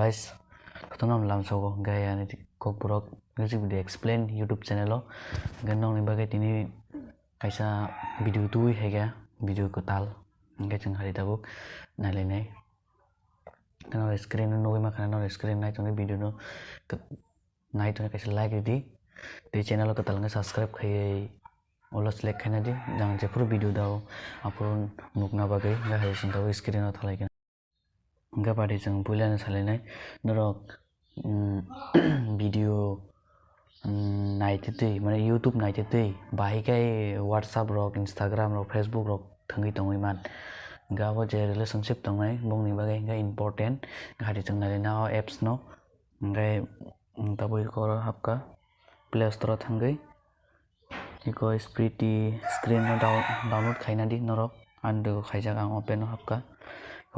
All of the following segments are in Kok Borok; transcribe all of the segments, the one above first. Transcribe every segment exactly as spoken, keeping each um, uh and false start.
Guys, kotorno lamsogo, hwnkhe ani kokborok music video explain YouTube channel o. Hwnkhe nokni bagwi tini kaisa video tubui phaikha, video kwtal. Hwnkhe chwng hari tabuk nailainai. Norok screen o nugwi mankha, norok screen nai tongwi video no nai tongwi kaisa like ridi. Tei channel o kwtal wngkha subscribe khaiwi all o select khaina di. Jang jephuru video dao aphuru nukna bagwi hwnkhe hai chwng tabuk screen o thalaikha. Hwnkhe badi chwng puilano salainai norok, mm, video, mm, naitwi twi, mane YouTube naitwi twi, bahai khe WhatsApp rok, Instagram rok, Facebook rok thwngwi tongwi man. Hwnkhe abo je relationship tongnai, bongni bagwi hwnkhe important. Hwnkhe hati chwng nailina o apps no. Hwnkhe, mm, tabuk oro hapkha, Play Store o thangwi. Iko spreety screen no down-, download khaina di norok. Ani dugo khaijak, ang open o hapkha.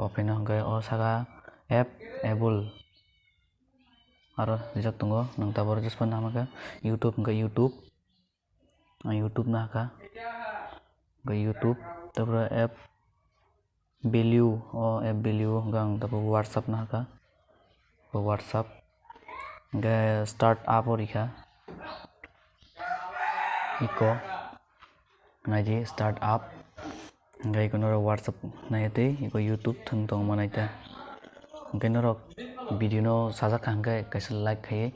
Open o hwnkhe o saka app able. Aro rijak tongo, nwng tabuk just phano namakha YouTube hwnkhe YouTube. Ang YouTube no hakha. Hwnkhe YouTube, tabuk app value, o app value hwnkhe ang tabuk WhatsApp no hakha. Bo WhatsApp. Hwnkhe start up o rikha. Iko. Naidi start up. Hwnkhe iko norok WhatsApp nai tei iko YouTube thwng tongma nai ta. Hwnkhe norok video no sajak kha hwnkhe kaisa like khaiwi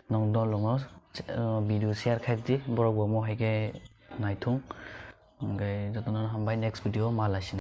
nong dolongo, uh, video share khai di, borok bo mo hai khe naithung. Hwnkhe jotono hambai, next video ma laising.